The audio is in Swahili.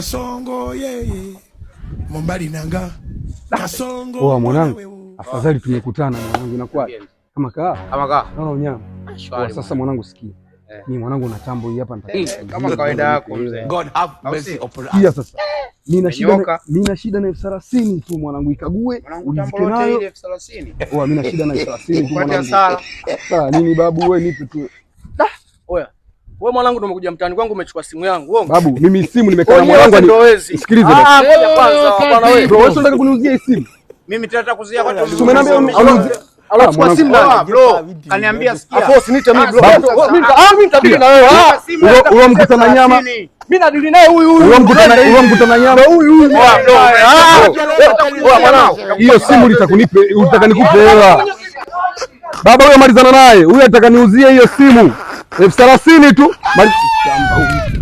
Kasongo yeye Mombali nanga Kasongo. Oa mwanangu, afadhali tumekutana mwanangu, inakuwa kama kaa Kama kaa. Naona unyama. Shwari. Oa, sasa mwanangu sikia. Eh. Mimi mwanangu na tambo hii hapa nitaka. Kama kawaida yako mzee. God have mercy upon us. Sikia sasa. Nina shida na Umenyoka. Nina shida na 30,000 tu mwanangu, ikague Mwanangu, ulizike tambo lote nayo. ile 30,000. Oa, mimi na shida na 30,000 tu Upate mwanangu. hasara. Sasa nini babu, wewe nipe tu. Oya. Wewe mwanangu ndo umekuja mtaani kwangu umechukua simu yangu. Uongo. Babu, mimi simu nimekaa na Wenyewe mwanangu wote ndo wezi. Sikiliza basi. Ah, ngoja kwanza bwana wewe. Bro, wewe unataka kuniuzia hii simu? Mimi tena nitakuzia kwa Si umeniambia unauzia? Anachukua simu Oa, nani? bro, kaniambia sikia. Afu usiniite mimi bro. Babu. Ah, mimi nitadili na wewe. Ah, Huyo mkutana nyama. mimi nadili naye huyu huyu. Huyo mkutana nyama. Huyu huyu. Oa, bro. Ah, oa mwanangu. Hiyo simu litakunipe, utaka nikupe hela. Baba huyo malizana naye. Huyo ataka niuzie hiyo simu. 30,000 tu. Shamba huyu.